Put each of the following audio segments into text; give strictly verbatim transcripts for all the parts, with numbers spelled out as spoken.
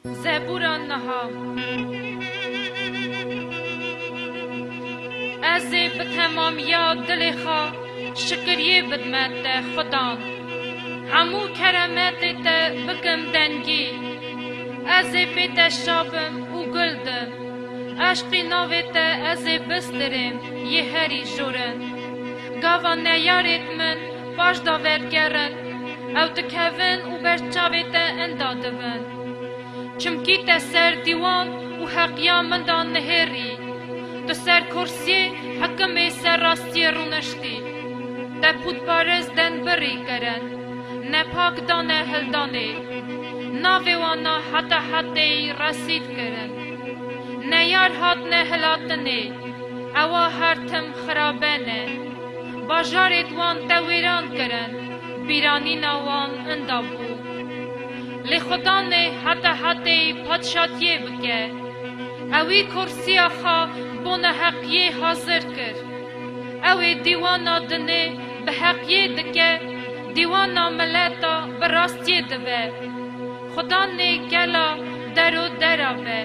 Zebûra niha. Ez ê bi temamiya dilê xwe şikiriyê bidme te Xudan. Hemû keremetê te bikim dengî. Ez ê pê te şa bim û gul dim. Eşqî navê te ez ê bistirêm yê herî jorin. Gava neyarêt min paş de vergerin, ew dikevin û ber çavê te inda dibin. Çimkî te ser dîwan û heqiya min da nihêrî. Tu ser kursiyê hikimê ser rastiyê rûniştî. Te pûtparis denbirî kirin, nepak dane hildanê. Navê wana heta hetê resîd kirin. Neyar hatine hilatinê, ewa her tim xirabe ne. Bajarêd wan te wêran kirin, bîranîna wan inda bû. Lê Xudanê heta hetê padşatiyê bike. Ewî kursiya xwe bona heqiyê hazir kir. Ew ê dîwana dinê bi heqiyê dike, dîwana mileta bi rastiyê dibe. Xudanê gela der û dera be,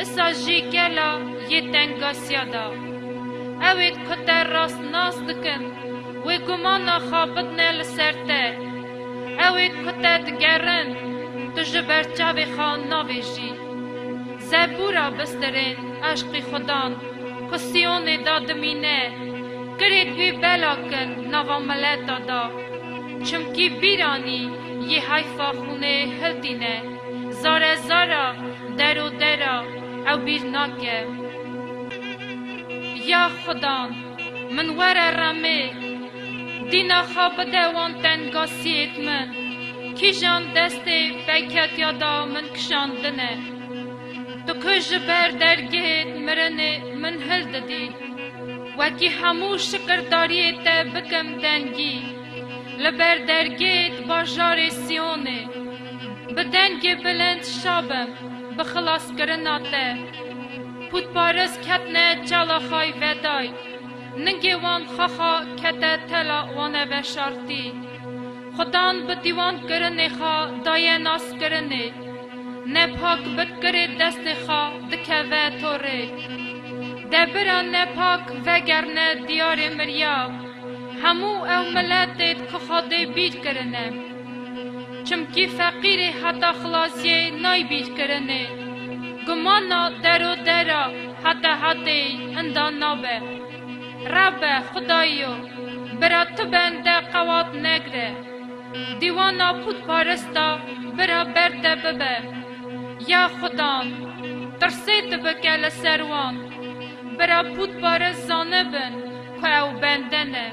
isa jî gela yê tengasiya da. Ew ê ku te rastnas dikin, wê gumana xwe bidne li ser te. Ew ê ku te digerin, tu ji ber çavê xwe navêjî. Zebûra bistirên eşqî Xudan, ku Siyonê da dimîne, kirêd wî bela kin nava mileta da. Çimkî bîranî yê heyfa xûnê hiltîne, zare zara, der û dera ew bîr nake. Ya Xudan, min were remê, dîna xwe bide wan tengasiyêd min, kîjan destê peyketiya da min kişandine. Tu ku ji ber dergehê mirinê min hildidî, wekî hemû şikirdariyê te bikim dengî. Li ber dergehê bajarê Siyonê, bi dengê bilind şa bim bi xilaskirina te. Pûtparis ketine çala xay vedayî, ningê wan xaxa kete tela wane veşartî. Xudan bi dîwankirinê xwe daye naskirinê. Nepak bi kirê destê xwe dikeve torê. De bira nepak vegerine diyarê miriya. Hemû ew miletêd ku Xwedê bîr kirine. Çimkî feqîrê heta xilasiyê nayê bîrkirinê. Gumana der û dera heta hetê inda nabe. Rebe, Xudayo, bira tu bende qewat negre. Dîwana pûtparista bira ber te bibe. Ya Xudan, tirsê tu bike li ser wan. Bira pûtparist zanibin ku ew bende ne.